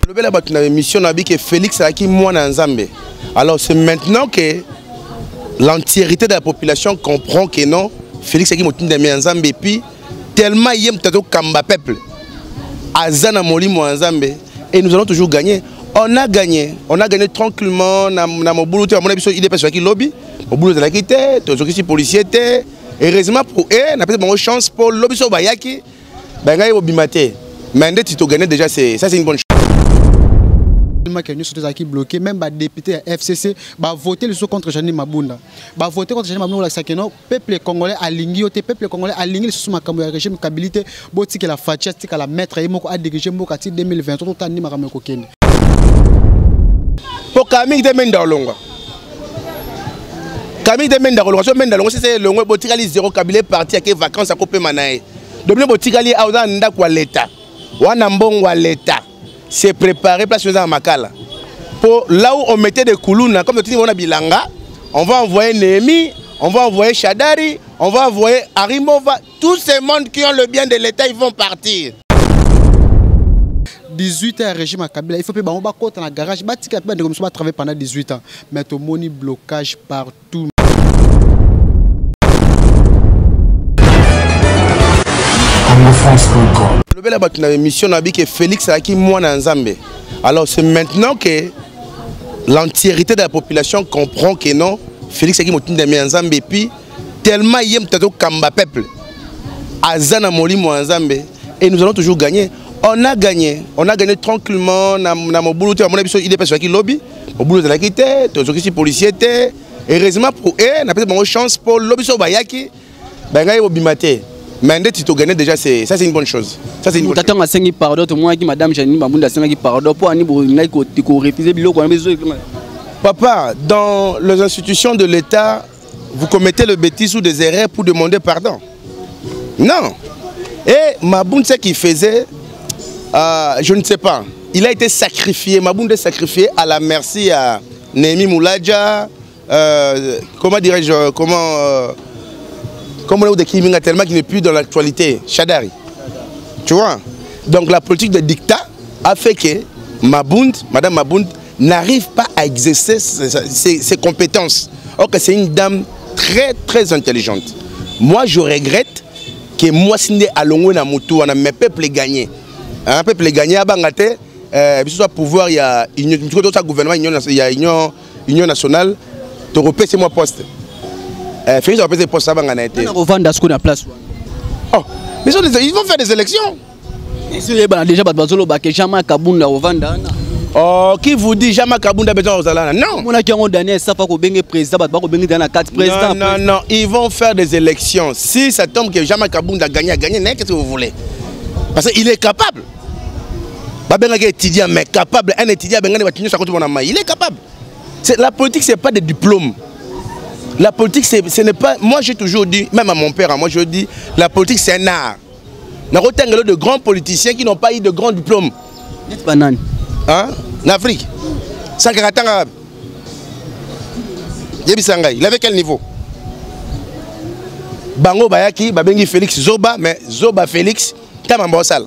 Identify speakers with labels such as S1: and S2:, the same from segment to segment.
S1: Lobela bato na émission na bi que Félix azalaki mwana ya Nzambe. Alors c'est maintenant que l'entièreté de la population comprend que non, Félix azalaki motindami ya Nzambe et puis tellement ye moto azokamba peuple aza na molimo ya Nzambe et nous allons toujours gagner. On a gagné, on a gagné tranquillement na mobulu te. Bamona biso UDPS ezalaki lobi, mobulu ezalaki te, tozokisi policier te. Heureusement pour eux, napesi bango chance mpo lobi so bayaki bangai bobima te, mais ndeti togagné déjà, c'est ça, c'est une bonne chose.
S2: Make nyonso tozalaki bloqué, même badéputé ya FCC bavote lisusu contre Janine Mabunda. Bavote contre Janine Mabunda kolakisa que non, peuple congolais alingi yo te, peuple congolais alingi lisusu makambo ya régime Kabila te. Botikela Fatshi, atikala maître ye moko, adirige mboka ti 2023, totala nini makambo ekokende.
S1: Mpo kala mingi te Mende olongwa, kala mingi te Mende akolongwa. So Mende alongwa, sese elongwe, botikali zéro. Kabila parti ake vacance, akopema na ye. Donc bino botikali awa, oza na ndako ya leta wana, mbongo ya leta. C'est préparé, place eza na Makala, po là où on mettait des kuluna comme totindi bona bilanga, on va envoyer Néhémie, on va envoyer Shadari, on va envoyer Arimova. Tous ces mondes qui ont le bien de l'État, ils vont partir.
S2: 18 ans ya régime ya Kabila, il faut mpe bango bakota na garage, batika mpe bandeko mosusu batravaille pendant 18 ans. Mais tomoni blocage partout.
S1: Congofrance.com. Lobela bato na émission na bi que Félix azalaki mwana ya Nzambe. Alors c'est maintenant que l'entièreté de la population comprend que non, Félix azalaki motindami ya Nzambe et puis tellement ye moto azokamba peuple aza na molimo ya Nzambe et nous allons toujours gagner. On a gagné, on a gagné tranquillement na mobulu te. Bamona biso UDPS ezalaki lobi, mobulu ezalaki te, tozokisi policier te. Heureusement pour eux, napesi bango chance mpo lobi so bayaki bangai bobima te, mais ndeti togagné déjà, c'est ça, c'est une bonne chose. Ça, c'est une bonne.
S3: Tata asengi pardon, tomonaki madame Janine Mabunda asengaki pardon mpo ani bolingaki korefuser biloko wana bezo.
S1: Papa, dans les institutions de l'État, vous commettez le bêtise ou des erreurs pour demander pardon? Non. Et Mabunda, ce qu'il faisait, je ne sais pas. Il a été sacrifié. Mabunda est sacrifié à la merci à Néhémie Muladja. Comment dirais-je, comment on dit, tellement qu'il n'est plus dans l'actualité, Shadari. Tu vois? Donc la politique de dictat a fait que Mabunda, madame Mabunda, n'arrive pas à exercer ses compétences. Or que c'est une dame très très intelligente. Moi je regrette que moi sinde alongwe na mutu wana, mais peuple est gagné. Hein, peuple est gagné abanga te, biso soit pouvoir il y a union, tout ça gouvernement union, il y a union, union nationale, to repese moi poste. Félix a repese poste abanga na été.
S3: Na rovanda siko na place wana.
S1: Oh, mais ils vont faire des élections.
S3: Esi déjà bato bazoloba ke Jean-Marc Kabunda ovanda wana.
S1: Oh, qui vous dit Jean-Marc Kabunda besoin ozalana? Non.
S3: Monaki yango Daniel Safa kobenge président, bato bakobenge na kati président.
S1: Non, non, non, ils vont faire des élections. Si ça tombe que Jean-Marc Kabunda a gagné, a gagné, qu'est-ce que vous voulez? Parce qu'il est capable. Babengaki étudiant, mais capable. Un étudiant, bengani batu nyonso akoti mona mai. Il est capable. C'est, la politique, c'est pas des diplômes. La politique, c'est, ce n'est pas... Moi, j'ai toujours dit, même à mon père, moi, je dis, la politique, c'est un art. Nous avons de grands politiciens qui n'ont pas eu de grands diplômes.
S3: Net banane.
S1: Hein? En Afrique. Sankara Tanga. Yebisa ngai, il avait quel niveau? Bango bayaki, babengi Félix Zoba, mais Zoba Félix, tamamba sal.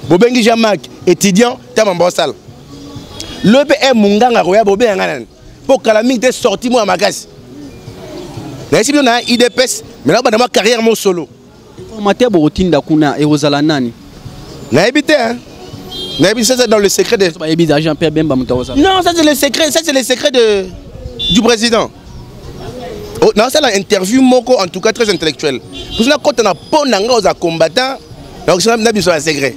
S1: Bobengi Jean-Marc, étudiant, tamamba sal. Le PM Munganga roya bobe ngana. Pour kala mingi te sorti moi makasi. Na esi na UDPS, mais là ba na carrière mon solo.
S3: Formateur botinda kuna ekozala nani?
S1: Na ebité hein. Na ebité, ça c'est dans le secret de
S3: Ba yebi Jean-Pierre Bemba muta kozala.
S1: Non, ça c'est le secret, ça c'est le secret de du président. Oh, non, ça l'interview moko en tout cas très intellectuel. Parce que quand on a pon nanga aux combattants, donc ça na biso secret.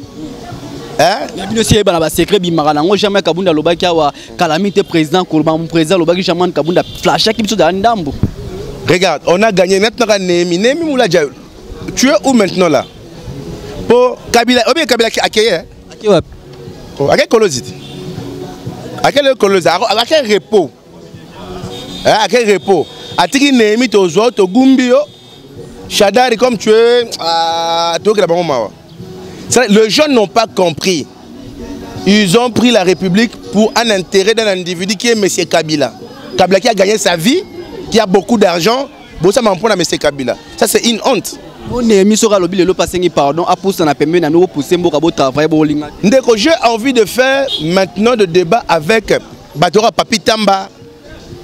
S1: Hein?
S3: Na bino si ba ba secret bimaka nango jamais Kabunda lobaki awa calamité président Kolba mon président lobaki jamais Kabunda flasha ki biso da ndambo.
S1: Regarde, on a gagné maintenant Néhémie, Néhémie Muladja. Tu es où maintenant là? Pour Kabila, ou bien Kabila qui accueille, hein?
S3: Accueille wapi?
S1: Oh, accueille Kolwezi. Accueille Kolwezi, accueille repos. Hein, accueille repos. Atiki Néhémie tozo to gumbio. Shadari comme tu es, ah, toi qui la bango mawa. Ça, les jeunes n'ont pas compris. Ils ont pris la République pour un intérêt d'un individu qui est M. Kabila. Kabila qui a gagné sa vie, qui a beaucoup d'argent. Bon, ça m'en prend à M. Kabila. Ça, c'est une honte.
S3: Onemi soki alobi lelo mpe asengi pardon, apusa na pembeni na bino, bopuse mboka, botravaille, bolinga.
S1: Ndeko, j'ai envie de faire maintenant de débat avec bato oyo, Papi Tamba,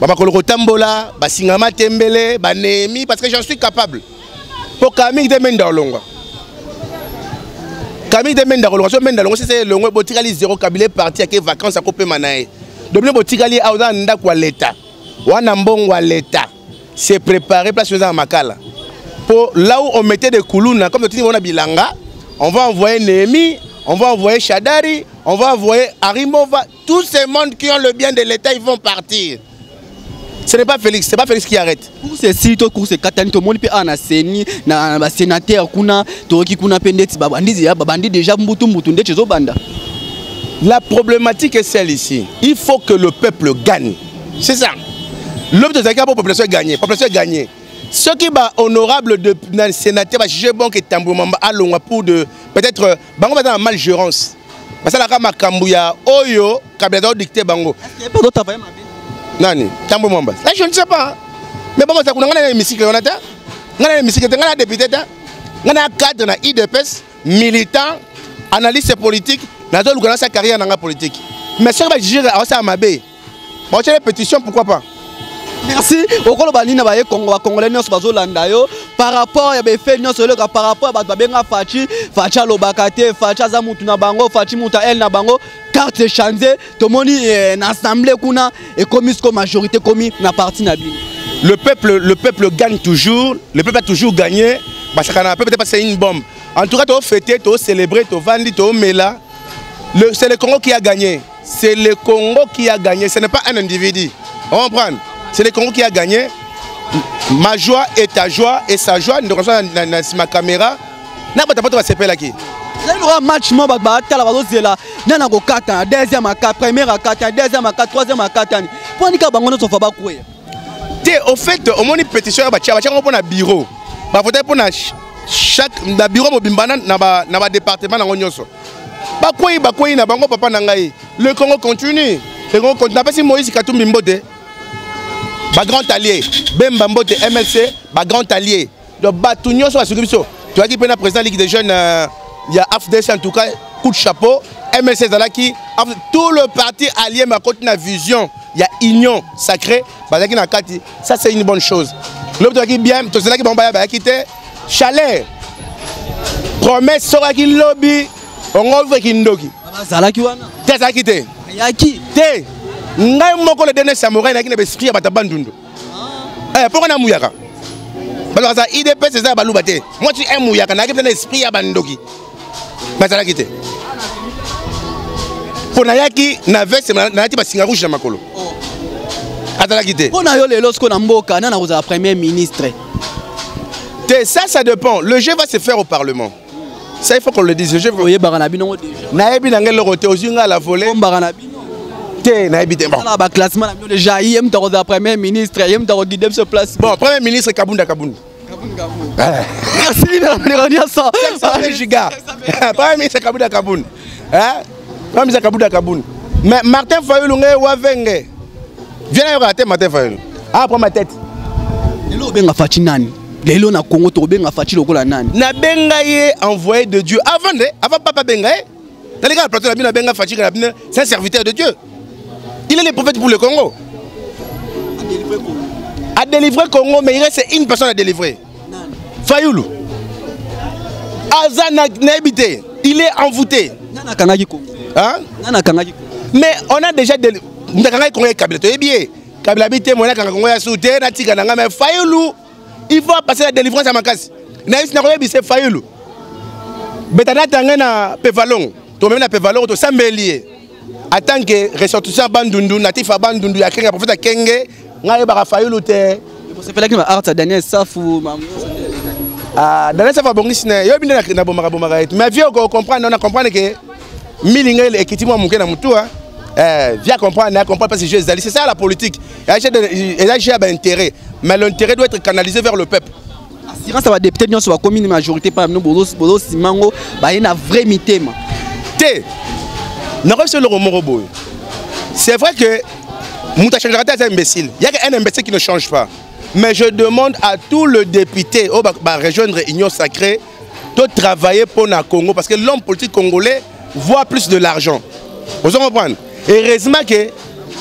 S1: bamakolo kotambola, basingama tembele, banehemi, parce que j'en suis capable. Mpo kala mingi te, Mende olongwa, kala mingi te Mende akolongwa. So Mende alongwa, sese elongwe, botikali zéro. Kabila parti, ake vacance, akopema na ye. Donc bino botikali awa, oza na ndako ya leta wana, mbongo ya leta. C'est préparé, place eza na Makala, po là où on mettait des kuluna comme totini wana bilanga, on va envoyer Néhémie, on va envoyer Shadari, on va envoyer Arimova. Tous ces mondes qui ont le bien de l'État, ils vont partir. Ce n'est pas Félix, c'est pas Félix qui arrête.
S3: Course esili to course ekatani, tomoni mpe awa na seni na basénateur kuna, toyoki kuna mpe ndeti babandi, babandi déjà mbutu mbutu, ndeti ezobanda.
S1: La problématique est celle ici: il faut que le peuple gagne, c'est ça. L'homme de Zaka, population gagne, population gagne. Soki ba honorable de na sénateur bajuge bon ke Tambwe Mwamba alongwa pour de peut-être bango baza na malgérance, basalaka makambo ya oyo Kabila aza dicté bango. Nani? Tambwe Mwamba? Là, je ne sais pas, mais bango baza kuna. Ngai na hémicycle wana te, ngai na hémicycle te, ngai na député te, ngai na cadre na UDPS, militant, analyste politique. Nazoluka nasa carrière na nga politique, mais soki bajuge aosala mabe, baotiala pétition, pourquoi pas?
S3: Merci. Okoloba nini na baye Congo, bacongolais nyonso bazolanda yo, par rapport ya baeffet nyonso eleka, par rapport ya bato babenga Fatshi, Fatshi alobaka te, Fatshi aza mutu na bango, Fatshi mutu aele na bango? Carte échange, tomoni na assemblée kuna ekomi siko majorité ekomi na parti na bino.
S1: Le peuple, le peuple gagne toujours, le peuple a toujours gagné. Basaka na peuple te, c'est une bombe. En tout cas, tofêter, tocélébrer, tovandi, tomela. C'est le Congo qui a gagné, c'est le Congo qui a gagné, ce n'est pas un individu, on comprend? C'est le Congo qui a gagné. Ma joie est ta joie et sa joie. Ndeko na na nsima caméra na bato poto basepelaki.
S3: Ezali lokola match mo bato batala, bazozela nani akokata deuxième, aka première, akata deuxième, aka troisième, akatani mpo anika bango nyonso fa bakweya.
S1: Te, au fait, omoni pétition ya batia, batia yango mpo na bureau, bavote mpo na chaque na bureau mobimba na badépartement nango nyonso. Bakwei, bakwei na bango, papa na ngai. Le Congo continue, le Congo continue. Napesi Moïse Katumbi mbote, bagrand allié Bemba mbote, MLC, bagrand allié. Donc bato nyonso basuki biso, toyaki mpe na président Ligue des jeunes ya AFDC. En tout cas, coup de chapeau. MLC ezalaki, tout le parti allié makoti na vision ya Union sacrée, bazalaki na kati. Ça, c'est une bonne chose. Lobi toyaki bien, tozelaki bango baya, bayaki te. Chaleur, promesse soki ayaki lobi, ongo veki ndoki.
S3: Bazalaki wana.
S1: Te, azalaki te.
S3: Ayaki.
S1: Te, ngai moko le dernier samouraï nayaki na baesprit ya bato ya Bandundu. Mpo na muyaka, bato baza UDPS, eza ya baluba te. Moi tu un muyaka, nayaki mpe na esprit ya bandoki, bazalaki te, mpo nayaki na veste, nayaki basinga rouge na makolo, azalaki te.
S3: Mpo na yo, lelo sikoyo na mboka, nani akozala premier ministre?
S1: Te, ça, ça dépend. Le jeu va se faire au Parlement, ça, il faut qu'on le dise, le jeu.
S3: Oyebaka na bino déjà?
S1: Nayebi na ngai eloko te, ozwi ngai la volée.
S3: Ombaka na bino.
S1: Te, nayebi te, bon.
S3: Ala baclassement na bino déjà, ye mutu akozala premier ministre, ye mutu akoguide biso place.
S1: Bon, premier ministre, Kabunda Kabunda.
S3: Merci na bandeko nyonso.
S1: Giga, premier ministre Kabunda Kabunda, hein, premier ministre Kabunda Kabunda. Mais Martin Fayulu, ngai wavenge viens, nayoka te. Martin Fayulu, ah, prends ma tête.
S3: Lelo obenga Fatshi nani? Lelo na Congo tokobenga Fatshi lokola nani?
S1: Nabenga ye envoyé de Dieu. Avant de avant papa benga ye naleka na plateau na bino, abenga Fatshi na bino, c'est un serviteur de Dieu, il est le prophète pour le Congo, a délivré Congo, mais il reste une personne à délivrer. Fayulu aza nayebi te, il est envoûté.
S3: Nani akangaki Congo?
S1: Hein?
S3: Nani akangaki Congo?
S1: Mais on a déjà ndakangaki Congo ye Kabila, toyebi ye. Kabila bi te, mona akanga Congo ya su te, natika na ngai. Mais Fayulu, il faut passer la délivrance ya makasi. Nayebisi, nakoyebisa Fayulu, beta natange na pevalongo, tomemi na pevalongo, tosambeli ye en tant que ressortissant Bandundu, natif ya Bandundu, ya Kenge, prophète ya Kenge. Ngai ayebaka Fayulu te.
S3: Bosepelaki na art ya Daniel Safu?
S1: Ah, Daniel Safu abongisi na ye, yoyebi nde nabomaka bomaka ye. Mais vie okocomprendre, na comprendre ke milinga ekiti mwa moke na motu. Viens comprendre, comprendre parce que jeu ezali, c'est ça la politique. Eza jeu ya baintérêt, mais l'intérêt doit être canalisé vers le peuple.
S3: Assurance ya badéputé nyonso bakomi ni majorité mpa bino, bozosima yango, baye na vrai mitema?
S1: Te, nakoyebisa eloko moko boye: c'est vrai que moto achangeaka te, aza imbécile. Yaka un imbécile qui ne change pas. Mais je demande à tout le député oyo barejoindre Union sacrée to travailler mpo na Congo, parce que l'homme politique congolais voit plus de l'argent. Ozo comprendre? Heureusement que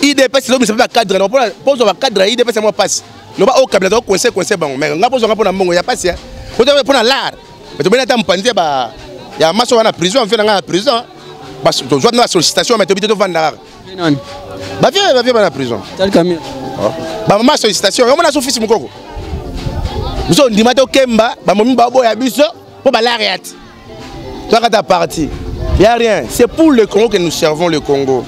S1: UDPS ezobimisa mpe bacadre na mpo ozwa bacadre ya UDPS, yango mpasi. Loba oyo Kabila aza coince coince bango, mais nga mpo ozwanga mpo na mbongo ya pasi mpo na l'art. Mais tobeni ata mopanzi ya ba ya maso wana prison, mfe na ngai na prison, tozwa na basollicitation, mais tobi te, tovanda kaka. Bavie bana prison, bamama sollicitation yango mona so fils mokoko biso ondima te, okemba bamomi baboya biso mpo balare ya te, toakata parti. Y a rien, c'est pour le Congo que nous servons le Congo.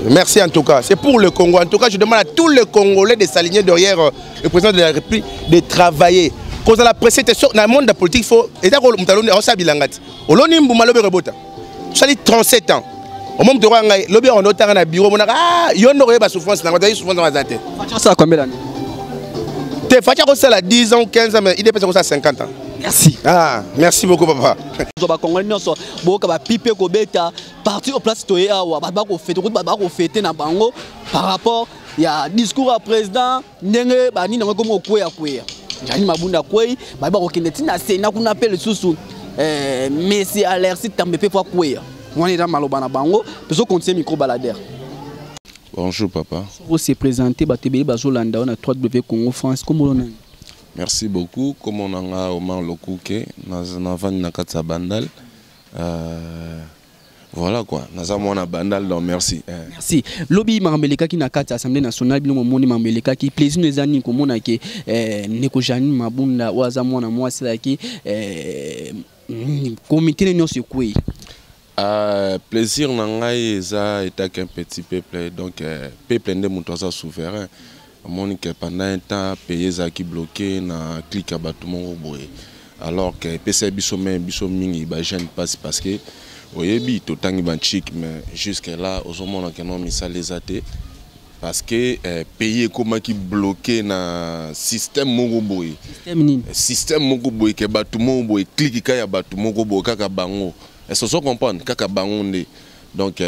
S1: Merci en tout cas. C'est pour le Congo. En tout cas, je demande à tous les Congolais de s'aligner derrière le président de la République, de travailler. Cause la presse, dans le monde de la politique, il faut. Et d'accord, bilanga ti. Oloni mbuma, lobi rebota. Tosali 37 ans. Omo moto okoya ngai lobi ondo otanga na bureau, monaka ah yo ndoko oyeba souffrance nango, azali souffrance nango aza te.
S3: Fatshi asala combien d'années?
S1: Te, Fatshi akosala 10 ans ou 15 ans, mais UDPS akosala 50 ans.
S3: Merci.
S1: Ah, merci beaucoup, papa.
S3: Zwa bakongoli nyonso, boyoka bapipe kobeta parti au place. Toye awa, bato bakofete, kutu bato bakofete na bango par rapport ya discours ya président, ndenge banini yango ekomi kokweya kweya. Jeanine Mabunda akwei, baye bakokende ntina Sénat kuna mpe lisusu Messi Alexis Tambe mpe po akweya. Wana eza maloba na bango. Tozocontinue micro baladeur.
S4: Bonjour papa.
S3: Se présenter, bato ebele bazolanda yo na 3W Congo France. Kombo nani?
S4: Merci beaucoup. Kombo na nga Omar Lokuke, navandi na kati ya Bandal. Voilà quoi, naza mwana Bandal, donc merci. Eh.
S3: Merci. Lobi makambo elekaki na kati ya Assemblée nationale, bino momoni makambo elekaki. Plaisir no eza nini komona ke ndeko Jeanine Mabunda oyo aza mwana mwasi azalaki komite ne nyonso ekwei?
S4: Plaisir na ngai eza etaki un petit peuple, donc peuple nde moto aza souverain. Omoni ke pendant un temps pays ezalaki bloqué na clique ya bato moko boye, alors que epesaki biso me biso mingi bajeune mpasi, parce que oyebi totangi banchik, mais jusque là ozomona ke no misala eza te, parce que pays ekomaki bloqué na système moko boye.
S3: Système nini?
S4: Système moko boye ke bato moko boye, clique ka ya bato moko boye, kaka bango. Est-ce que comprendre? Kaka bango nde. Donc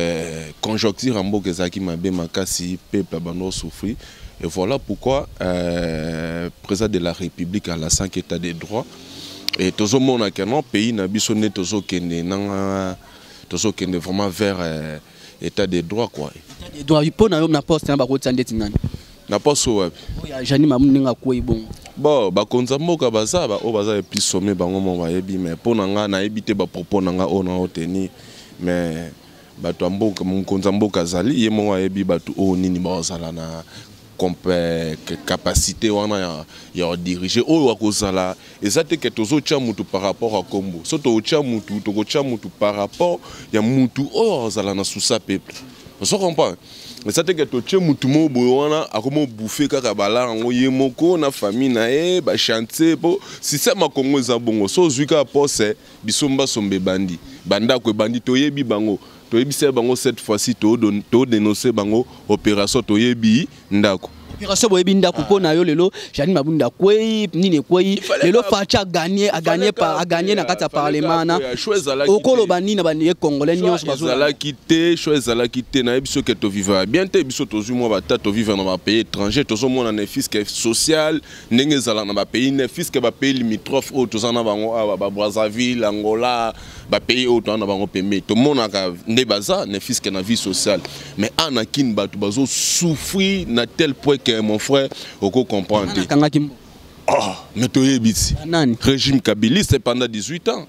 S4: conjoncture ya mboka ezalaki mabe makasi, peuple abanda osouffrir, et voilà pourquoi président de la République alasaki état de droit. Et tozomona ke non, pays na biso nde tozokende nanga, tozokende vraiment vers état de droit quoi.
S3: État de droit. Mpo na yo, na poste na bakotia ndeti nani?
S4: Na poste oyo wapi?
S3: Oyo ya Jeanine Mabunda, ndenge akwei bongo.
S4: Bon, bakonzi ya mboka baza oyo baza epuis sommet, bango moko bayebi. Mais mpo na nga, nayebi te bapropos na nga oyo na oteni, mais bato ya mboka, mokonzi ya mboka azali ye moko ayebi bato oyo nini bazala na capacité wana ya kodiriger. Oyo akozala eza te ke tozotya mutu par rapport ya kombo. So tokotya mutu, tokotya mutu par rapport ya mutu oyo azala na susa peuple. Ozo comprendre? Eza te ke totie mutu moko boye wana akoma obouffe kaka balara yango ye moko na famille na ye, bachantier, mpo système ya Congo eza bongo. So ozwi kaka poste, bisombasomba ebandi, bandako ebandi. Toyebi bango, toyebisa bango cette fois-ci todénonce bango, opération toyebi ndako.
S3: Opération boyebi ndako. Mpo na yo, lelo Jeanine Mabunda akwei, nini ekwei lelo? Fatshi agagné, agagné, agagné na kati ya parlement. Na okoloba nini na bandeko congolais nyonso?
S4: Ezalaki te choix, ezalaki te. Nayebi soki tovivre bien te. Biso tozwi mwa bata tovivre na bapays étranger, tozomona ne fût-ce que social ndenge ezalaka na bapays, ne fût-ce que bapays limitrophe oyo toza na bango awa, baBrazzaville, Angola, bapays oyo toza na bango pembeni, tomonaka nde baza ne fût-ce que na vie sociale. Mais awa na Kini, bato bazosouffrir na tel point que, mon frère, oko comprendre te. Oh, mais toyebi ti régime kabiliste pendant 18 ans,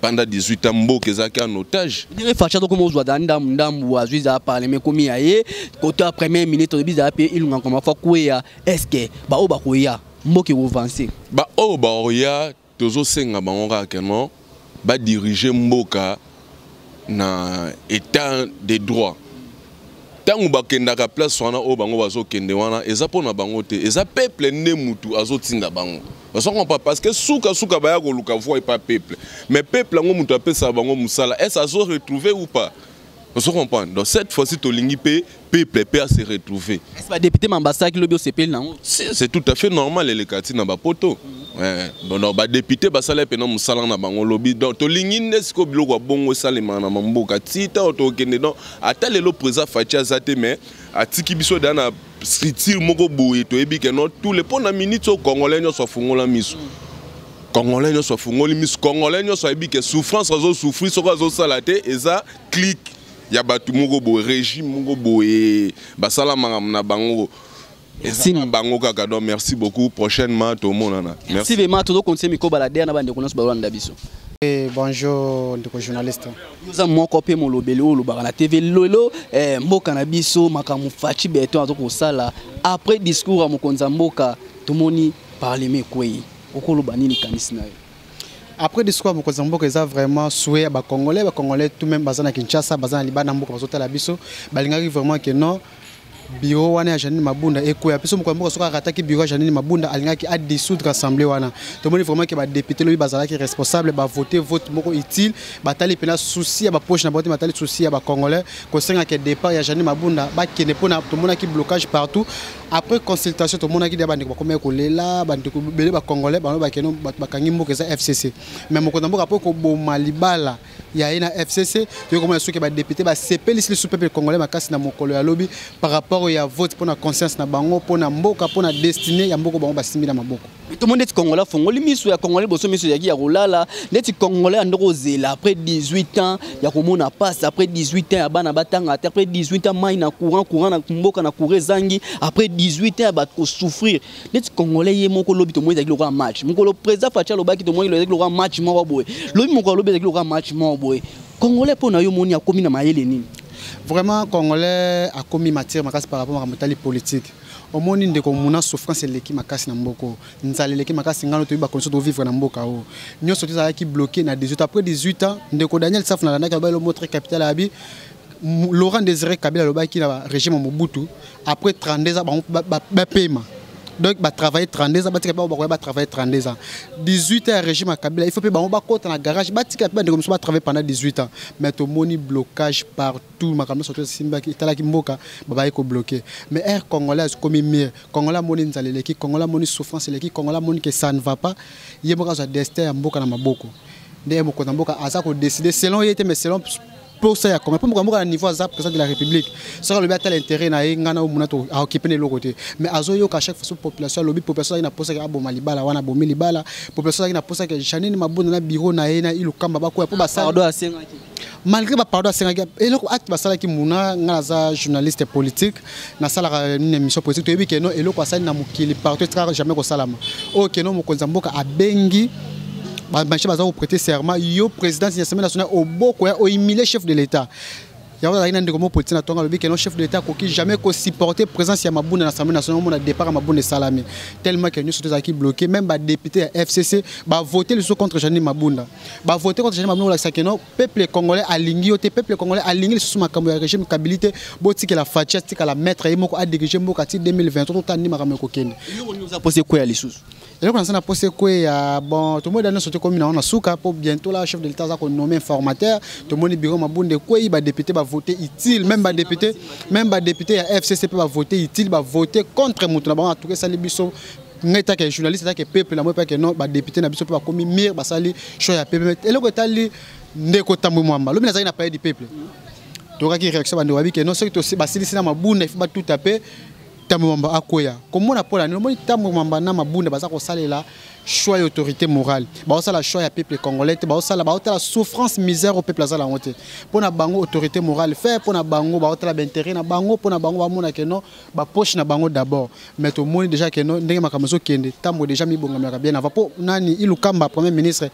S4: pendant 18 ans mboka ezalaki en otage.
S3: Ndenge Fatshi azokoma ozwa za ndambu ndambu, azwi za parlement, ekomi ya ye. Koto ya premier ministre, oyebi za mpe Ilunga koma fa kweya. Est ce que baoyo bakoya, mboka ekoavance?
S4: Baoyo baoya, tozosenga bango kaka ke non, badirige mboka na état de droit. Ntango bakendaka place wana oyo bango bazokende wana, eza mpo na bango te, eza peuple nde mutu azotinda bango. Ozo comprendre? Parce que sukasuka baya koluka voix epa peuple, mais peuple yango moto apesaka bango mosala, est ce azo retrouver ou pas? Ozo comprendre? Donc cette fois-ci tolingi mpe peuple mpe ase retrouver.
S3: Est ce badéputé mambasalaki lobi, osepeli nango?
S4: C'est tout à fait normal, eleka ntina bapoto. Bon, donc badéputé basala mpena mosala na bango lobi. Donc tolingi nde sikoyo biloko ya bongo esalemaka na mamboka ti ntango tokende. Donc ata lelo président Fatshi aza te, mais atiki biso da na structure moko boye. Toyebi ke non, tous les mpo na minute oyo, Congolais nyonso afungola miso, Congolais nyonso afungoli miso, Congolais nyonso ayebi ke souffrance azosouffrir, soki azosala te, eza clique ya bato moko boye, régime moko boye, basala makambo na bango, eza na bango kaka. Donc merci beaucoup, prochainement tomonana.
S3: Merci vraiment. Tozocontinue miko balader na bandeko nyonso balolanda biso.
S2: Bonjour ndeko journaliste.
S3: Oza moko mpe molobeli oyo olobaka na TV. Lelo mboka na biso, makambo Fatshi Béton aza kosala, après discours ya mokonzi ya mboka, tomoni parlement ekwei. Okoloba nini? Kanisi na yo?
S2: Après discours ya mokonzi ya mboka, eza vraiment souhait ya Bacongolais. Bacongolais tout, même baza na Kinshasa, baza na libanda mboka, bazotala biso, balingaki vraiment ke non, bureau wana ya Janine Mabunda ekwea. Biso mokonzi mboka, soki arataki bureau ya Janine Mabunda, alingaki adissoudre assemblée wana. Tomoni vraiment ke badéputé lobi bazalaki responsable, bavote vote moko utile. Batali mpena souci ya bapoche na bango te, batali souci ya Bacongolais, kosengaka départ ya Janine Mabunda, bakende, mpona tomonaki blocage partout. Après consultation, tomonaki dia bandeko bakomaki kolela, bandeko ebele Bacongolais bango bakende, bato bakangi mboka eza FCC. Mais mokonzi ya mboka, mpo koboma libala ya ye na FCC, toyei komona soki badéputé basepelisi lisusu peuple congolais makasi na mokolo ya lobi par rapport ya vote, mpona conscience na bango, mpona mboka, mpona destinée ya mboka bango basimbi na maboko.
S3: Tomoni neti Congolais afongoli miso ya Congolais liboso miso ezalaki ya kolala, neti Congolais andoko kozela après 18 ans ya komona passe, après 18 ans ya bana batanga te, après 18 ans mai na courant, courant na mboka na courant ezangi, après 18 ans ya bato kosouffrir. Neti Congolais ye moko, lobi tomoni ezalaki lokola match. Mokolo président Fatshi alobaki, tomoni ezalaki lokola match moko boye. Lobi, mokolo alobi, ezalaki lokola match moko boye. Congolais, mpo na yo, moni akomi na mayele nini?
S2: Vraiment, Congolais akomi matière makasi par rapport makambo etali politique. Omoni ndeko, muna souffrance eleki makasi na mboka, nzala eleki makasi. Ngano toyebi bacondition tovivre na mboka oyo. Nyonso to ezalaki bloqué na 18, après 18 ans. Ndeko Daniel Safu, nalandaki, aloba elo motre capital abi Laurent Désiré Kabila alobaki na régime Mobutu, après 32 ans bango bapema. Donc batravaille 32 ans, batika mpe bango bakoya batravaille 32 ans. 18 ans ya régime ya Kabila, il faut mpe bango bakota na garage, batika mpe bandeko mosusu batravaille pendant 18 ans. Mais tomoni blocage partout, makambo nyonso to esimbaki etalaki mboka, babayaki kobloquer. Mais air congolais akomi mire, Congolais amoni nzala eleki, Congolais amoni souffrance eleki, Congolais amoni ke ça ne va pas. Ye moko azwa destin ya mboka na maboko. Nde mokonzi ya mboka aza kodécider selon ye te, mais selon posa ya Congo. Mpo mokonzi mboka na niveau aza président de la République, soki alobi atala intérêt na ye, ngai na omona aokipe na eloko te. Mais azoyoka chaque fois population alobi. Population azalaki na posa ke aboma libala wana, abomi libala. Population azalaki na posa ke Janine Mabunda na bureau na ye na Ilukamba bakoya mpo basali. Malgré bapardon asengaki, eloko acte basalaki muna, ngai naza journaliste politique, nasalaka nini, émission politique. Toyebi ke no, eloko asali na mokili partout etikaka jamais kosalama. Oyo keno mokonzi ya mboka abengi bamarché, baza koprêter serment, yo présidence ya Assemblée nationale oboko ya ohumilie chef de l'État. Yango azalaki na ndeko mo politique na ntongo, alobi ke non, chef de l'État akoki jamais kosupporter présence ya Mabunda na Assemblée nationale. Omona départ ya Mabunda esalami tellement ke nyonso to ezalaki bloqué. Même badéputé ya FCC bavote lisusu contre Janine Mabunda, bavote contre Janine Mabunda, kolakisa ke non, peuple congolais alingi yo te, peuple congolais alingi lisusu makambo ya régime Kabila te. Botikela Fatshi, atikala maître ye moko, adirige mboka ti 2023, totala nini makambo ekokende.
S3: Posa ekweya lisusu?
S2: Eloko na na posa ekweya, bon, tomoni da nyonso tokomi nango na suka, mpo bientôt la chef de l'État aza konome informateur. Tomoni bureau Mabunda ekwei, badéputé bavote utile, même badéputé ya FCC mpe bavote utile, bavote contre moto na bango. Atuka esali biso, ngai take journaliste, take peuple na moi mpe ke non, badéputé na biso mpe bakomi mire, basali choix ya peuple. Eloko etali ndeko Tambwe Mwamba, lobi nazalaki na Palais du Peuple, tokaki réaction, bandeko babi ke non, soki basilisi na Mabunda, ifo batuta mpe Tambwe Mwamba akwea. Komona mpo na nini? Omoni, Tambwe Mwamba na Mabunda baza kosalela choix ya autorité morale, baosala choix ya peuple congolais te, baosala baotala souffrance, misère au peuple azala yango te. Mpo na bango, autorité morale fait mpo na bango, baotala baintérêt na bango. Mpo na bango, bamona ke non, bapoche na bango d'abord. Mais tomoni déjà ke non, ndenge makambo ezokende, ntambo déjà mibongamelaka bien avant. Mpo nani, Ilukamba, premier ministre,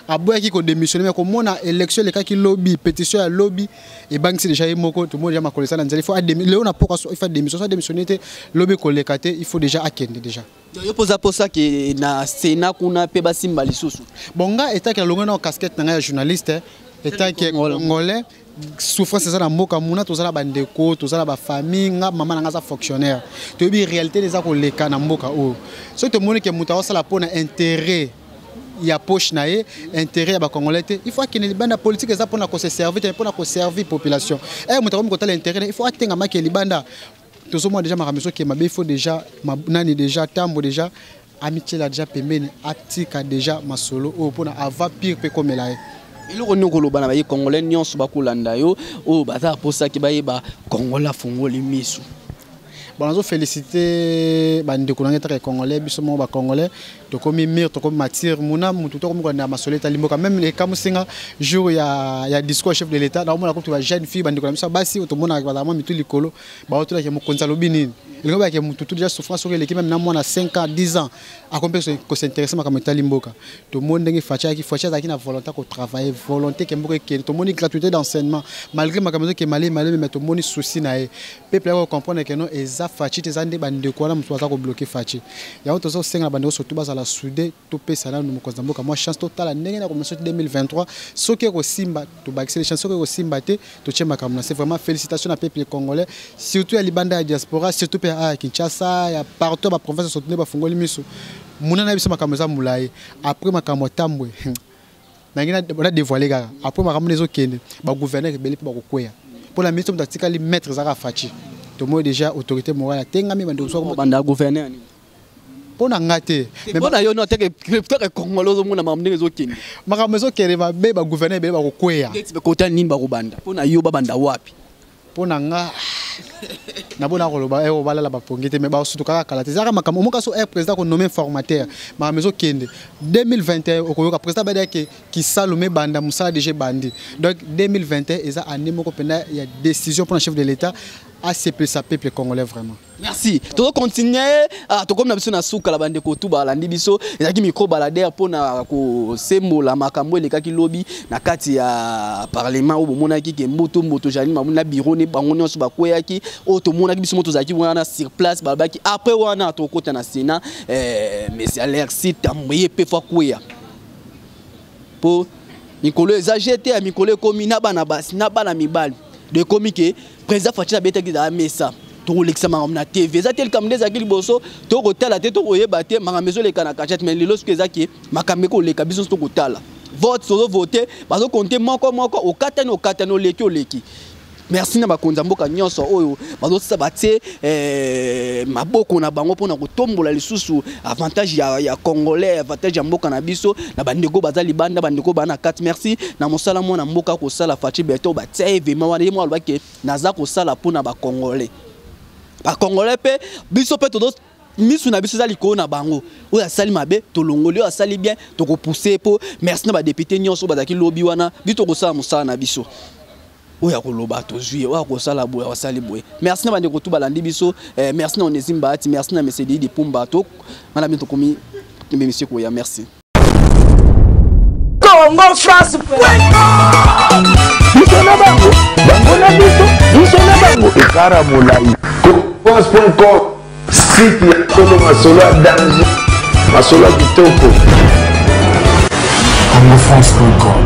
S2: aboyaki kodémissionner, mais komona élection elekaki lobi, pétition ya lobi ebangisi déjà ye moko. Tomoni déjà makolo eza na nzela, il faut leo na poko, il faut démission. So adémissionner te, lobi koleka te, il faut déjà akende déjà.
S3: Yo mpoza mposa ke na Sénat kuna mpe basimba lisusu?
S2: Bon, nga etaki alongwe na casquette na ngai ya journaliste, etaki Congolais, souffrance eza na mboka muna, toza na bandeko, toza na bafamille. Nga mama na nga aza fonctionnaire, toyebi réalité eza koleka na mboka oyo. Soki tomoni ke moto aosala mpo na intérêt ya poche na ye, intérêt ya Bacongolais te, il faut akende libanda. Politique eza mpona kose servir te, mpona koservir population. E moto akomi kotala intérêt, il faut atengamaki libanda. Tozomona déjà makambo ezokema mabe, il faut déjà nani, déjà Tambo déjà. Amitiela déjà pembeni, atika déjà masolo oyo mpona avant pire mpe komela ye.
S3: Eloko nini okoloba na baye congolais nyonso bakolanda yo, oyo baza posaki bayeba Congolais afongoli miso?
S2: Bon, nazo félicité bandeko na ngai taka congolais. Biso moko bacongolais tokomi mûr, tokomi mature. Muna mutu tokomi kolanda masolo etali mboka. Même ekamusinga jour ya discours chef de l'État, naomona kutu ba jeune fille, bandeko na biso basi oyo tomonaka bazala mwa mitu likolo, baotolaki mokonzi alobi nini. Elingi bayake mutu tu déjà souffrance soki eleki, même na mwana 5 ans, 10 ans akomi mpe kos'intéresser makambo etali mboka. Tomoni ndenge Fatshi ayaki. Fatshi azalaki na volonté kotravailler, volonté ke mboka ekende. Tomoni gratuité d'enseignement, malgré makambo ezoke malemi malemi, mais tomoni souci na ye. Peuple ayaki kocomprendre ke non, eza Fatshi te, eza nde bandeko wana moto baza kobloquer Fatshi. Yango toza kosenga na bandeko surtout bazala soudé. Topesa nanu mokonzi ya mboka mwa chance, totala ndenge na komisa 2023. Soki ekosimba, tobakiseli chance. Soki ekosimba te, totie makambo na se. Vraiment, félicitation na peuple congolais, surtout ya libanda, ya diaspora, surtout mpe ya Kinshasa, ya partout, baprovince, surtout nde bafungoli miso. Muna na biso, makambo eza molai. Après makambo ya Tambwe, nangi na dévoile kaka. Après makambo nde ezokende, bagouverneur ebele mpe bakokweya. Mpo na ministre, moto atikali maître ezaka Fatshi. Tomoni déjà autorité morale atengami bandeko.
S3: Banda gouverneur nini?
S2: Mpo na nga te.
S3: Mpo na yo no teke teke Congolais, ozomona makambo ndenge ezokende.
S2: Makambo ezokende mabe, bagouverneur ebele bakokweya.
S3: Neti kota nini bakobanda? Mpo na yo, babanda wapi?
S2: Mpo na nga, nabona koloba ero balala bapongi te, mais basutu kaka kala te. Ezalaka makambo omoka so air président konommer formateur. Makambo ezokende 2021, okoyoka président badi ake kisalu me banda mosala déjà ebandi. Donc 2021 eza année moko mpena ya décision mpona chef de l'État asepelisa peuple congolais vraiment.
S3: Merci, tozocontinue. Ah, tokomi na biso na suka la bandeko tu balandi biso. Ezalaki micro baladeur mpona kosembola makambo elekaki lobi na kati ya parlement, oyo bomonaki ke mbutu mbutu Jeanine Mabunda na bureau ne bango nyonso bakweyaki. Oyo tomonaki biso mo tozalaki wana sur place, balobaki après wana tokokota na Sénat. Monsieur Alexis Tambwe, ye mpe fo akweya, mpo mikolo eza jete ya mikolo ekomi na bana basi na bana mibali. De ekomi ke président Fatshi abetaki ezala mesa, tokolekisa makambo na TV. Eza te likambo nde ezalaki liboso, tokotala te, tokoyeba te makambo ezoleka na cachette. Mais lelo soki eza ke makambo ekoleka, biso nyonso tokotala. Vote, tozovote, bazokonte moko moko, okatani okatani, oleki oleki. Merci na bakonzi ya mboka nyonso oyo bazosisa batie maboko na bango mpona kotombola lisusu avantage ya congolais, avantage ya mboka na biso, na bandeko baza libanda, bandeko baa na kati. Merci na mosala mwana mboka kosala Fatshi Béton. Batia événement wana, ye moko alobaki naza kosala mpona bacongolais. Bacongolais mpe biso mpe tozo misu na biso eza likolo na bango. Oyo asali mabe, tolongoli. Oyo asali bien, tokopousse. Mpo merci na badéputé nyonso oyo bazalaki lobi wana. Biso tokosala mosala na biso. Oyo akoloba tozwi, oyo akosala boye, asali boye. Merci na bandeko tu balandi biso. Merci na Onesime Bahati, merci na monsieur Didi Pumba. To ngana bino, tokomi monsieur koya. Merci.
S5: Congo France.
S6: Biso na bango, bango na biso, biso na bango, ekara molai. France.com, site ya solo, masolo ya danger, masolo ya kitoko.
S7: congofrance.com.